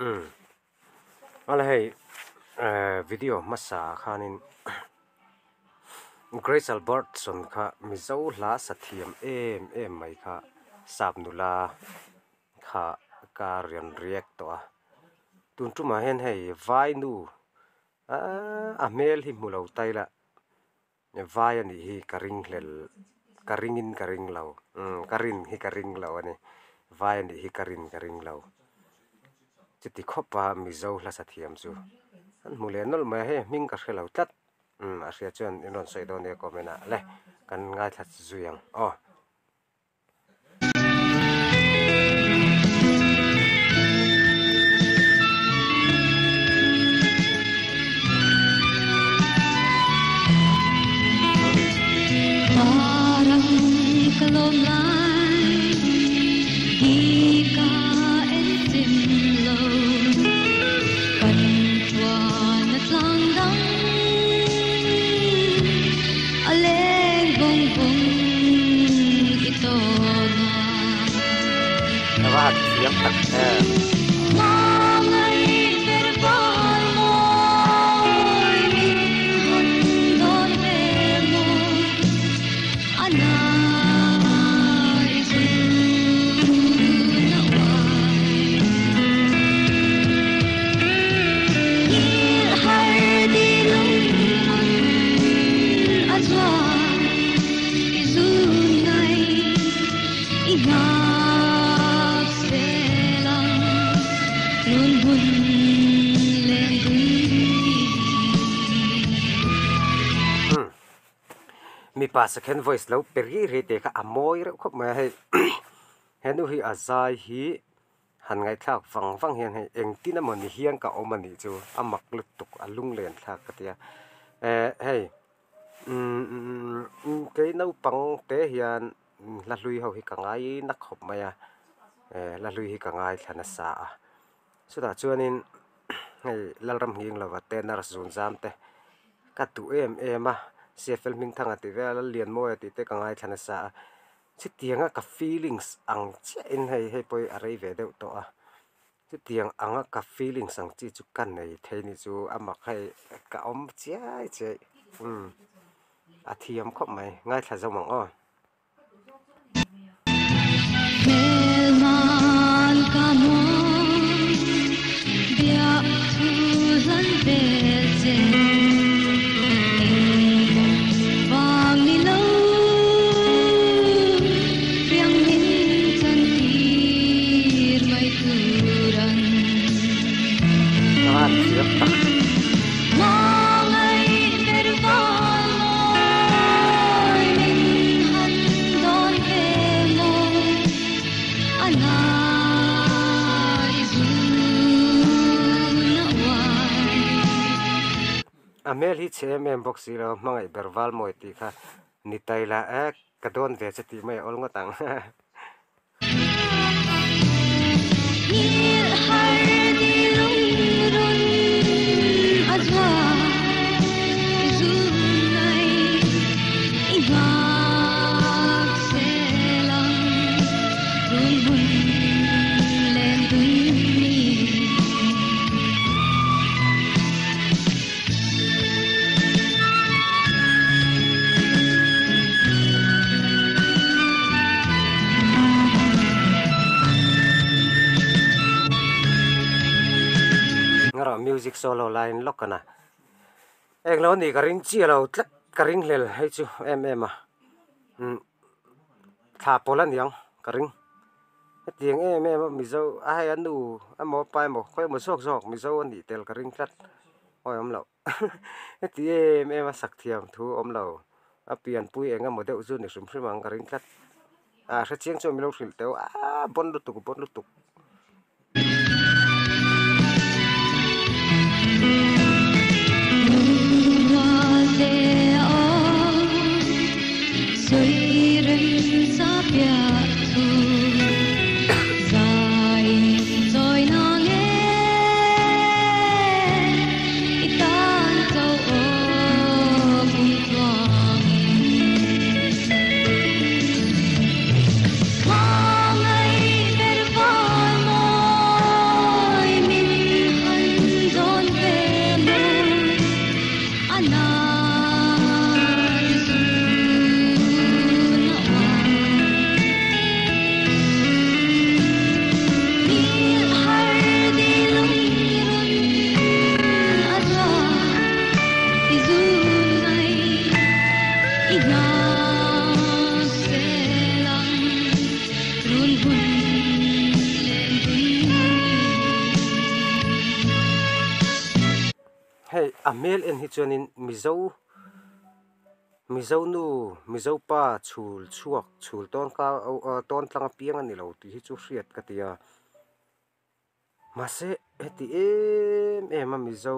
Umm ala hei video hmasa khanin Grace Albertson kha Mizo hla sa thiam em em mai kha sap nula kha ka rawn react tawh a tun tumah hian hei vainu aaa a hmel hi hmu lo ta ila Vai a nih hi ka ring hlel ka ringin ka ring lo umm ka rin hi ka ring lo a ni vai a nih hi ka rin ka ring lo chuti khawp a Mizo hlasa thiam chu an hmu leh nawlh mai a hei hming ka hre lo tlat umm a hria chuan in rawn sawi dawn nia comment ah le kan ngaithla zui ang aw. Ka va han thiam tak em. Mipa second voice lo pe ri ri tih kha a mawi reuh khawp mai a hei henu hi a zai hi han ngaihthlak vang vang hian hei engtin emaw ni hian ka awm a nih chu a mak lutuk a lunglen thlak ka tia eh hei umm kei naupang te hian hla hlui ho hi ka ngai na khawp mai a eh hla hlui hi ka ngaithla nasa a chutah chuanin hei Lalramnghing lova te nurse zun zam te ka duh em em a C F L Hmingthanga tih vel a Lianmawia tih te ka ngaithla nasa a. Chutianga ka feelings ang chiahin hei hei pawh hi a rei ve deuh tawh a, chutiang anga ka feelings ang chi chu ka nei thei ni chu a mak hei ka awm chiai chiai umm a thiam khawp mai ngaithla zawm ang aw. A hmel hi chhe em em bawk si lo hmangaih ber val mawi tih kha ni tai la e ka dawn ve che tih mai a awl ngawt ang. Ngarawh music solo laiin lawk a na. Englo a nih ka ring chiah lo tlat ka ring hlel hei chu em em a umm thla pawlh a niang ka ring hetiang em em a mizo a hei a nu emaw a pa emaw khawi emaw zawk zawk mizo a nih tel ka ring tlat awi awm loh heti em em a sak thiam thu awm lo a pianpui eng emaw deuh chu ni hrim hrim ang ka ring tlat a hrechiang chuan min lo hrilh teuh a bawn lutuk bawn lutuk. Hei a hmel en hi chuanin mizo mizo nu mizo pa chhul chhuak chhul tawn ka tawn tlang apiang a ni lo tih hi chu hriat ka ti a mahse heti em em a mizo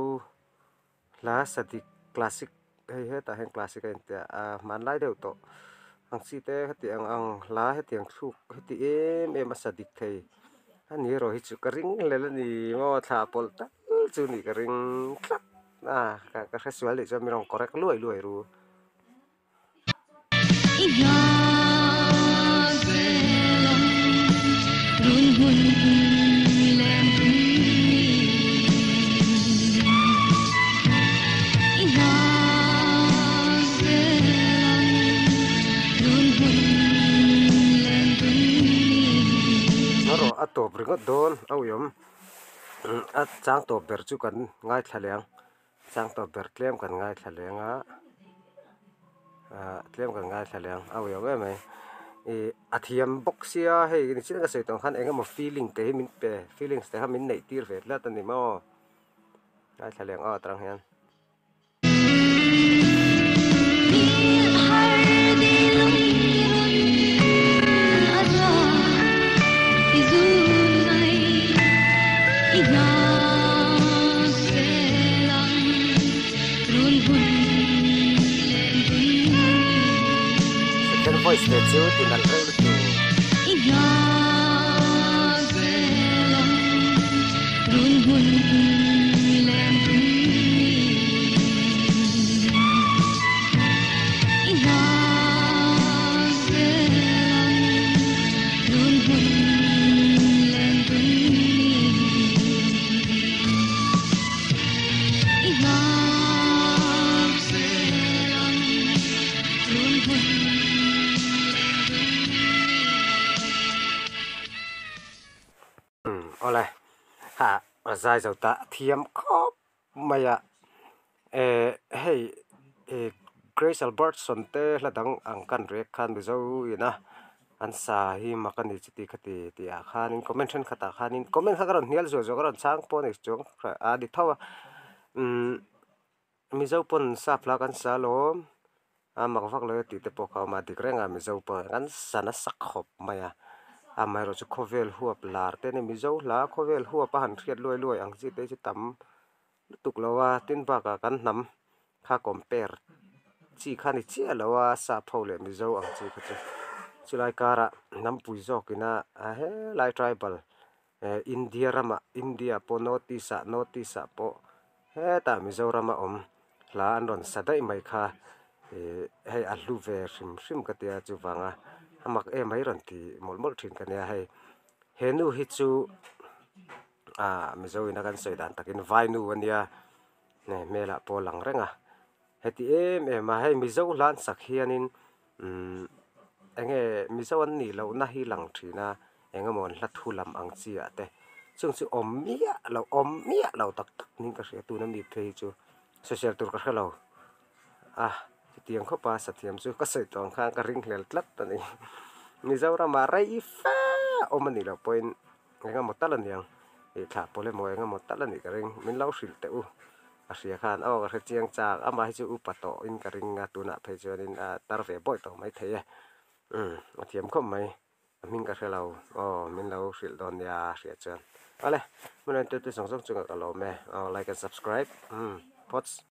hla sadik classic hei hetah hian classic a intia a hmanlai deuh tawh ang chi te heti ang ang hla hetiang thluk heti em em a sadik thei a ni erawh hi chu ka ring hlel a ni maw thla pawlh tal chu nih ka ring tlat a ka hre sual nih chuan min rawn correct luai luai ru. A tawp ringawt dawn a uiawm a chang tawp ber chu kan ngaithla leh ang chang tawp ber tlem kan ngaithla leh ang a ah tlem kan ngaithla leh ang a uiawm em mai ih a thiam bawk sia hei nichin ka sawi tawh ang khan eng emaw feeling te hi min pe feelings te kha min neih tir ve tlat a ni maw ngaithla leh ang aw atang hian. Second voice te chu ti nalh reuh lutuk. Awle ha a zai zo ta thiam khawp mai a eh hei ih Grace Albertson te hla dang ang kan rek khan Mizo ina an sa hi mak a ni chuti khati tih ah khanin comment thenkhat ah khanin comment kha ka rawn hnial zuah zuah ka rawn chhang pawh a ni chuang a ni tho a umm Mizo pawn sap hla kan sa alawm a mak vak lo e tih te pawh kha a awm a dik reng a Mizo pawh kan sa nasa khawp mai a amaherawhchu chu khawvel huap lar te a ni Mizo hla khawvel huap a han hriat luai luai ang chi te chu tam lutuk lo a tin bakah kan hnam kha compare chi kha ni chiah lo a sap ho leh Mizo ang chi kha chu chulai karah hnampui zawkina a helai tribal eh India ramah India pawh north east ah north east ah pawh hetah Mizoram a awm hla an rawn sa daih mai kha ih hei a hlu ve hrim hrim ka tia chuvanga a mak em mai rawn ti mawlh mawlh thin ka nia hei he nu hi chu ah Mizo ina kan sawi dan takin vai nu a nia hmelah pawh a lang reng a heti em em a hei Mizo hla an sak hianin umm eng nge Mizo an nih lohna hi lang thin a eng emaw an hla thu lam ang chi ah te chung chu awm miah lo awm miah lo tak tak niin ka hria tuna mi phei hi chu sawisel tur ka hre lo a chutiang khawpa sathiam chu ka sawi tawh ang khan ka ringhlel tlat a ni Mizoramah rei fe awm a nih loh pawhin eng emaw tal a niang ih thlah pawl emaw eng emaw tal a nih ka ring min lo hrilh teh u a hria khan aw ka hre chiang chak amah hi chu upa tawh in ka ring a tunah phei chuanin a tar ve bawi tawh maithei e umm a thiam khawp mai. A hming ka hre lo aw min lo hrilh dawn nia hriat chuan awle hmun en tute zawng zawng chungah ka lawm e aw like and subscribe umm phawts.